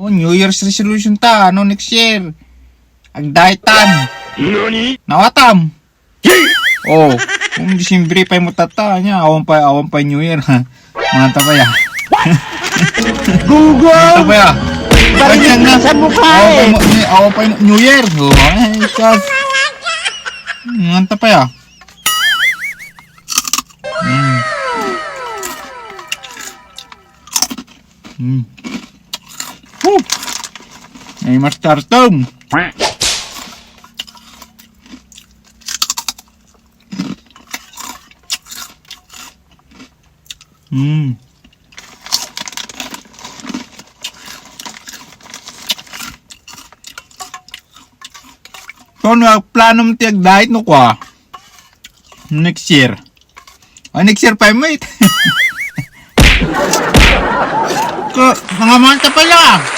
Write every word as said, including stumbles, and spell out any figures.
New Year's resolution ta, ano, next year? Agdaetan. Nawatam. Oh, kung Disyembre pay mo tata, nya, awan pa, awan pa New Year, ha? Manta pa ya. Google! Manta pa ya. Balikan na sa mukha, awan pa eh. Mo-, ni-, awan pa yung New Year. Oh, ay, sus. Manta pa ya. Mm. Mm. Woo! Ay, Master Tom. Mm. So, ano, plano mo ti ag-diet no kwa? Next year. Oh, next year pa, mate. Ko, mga monta pa lang.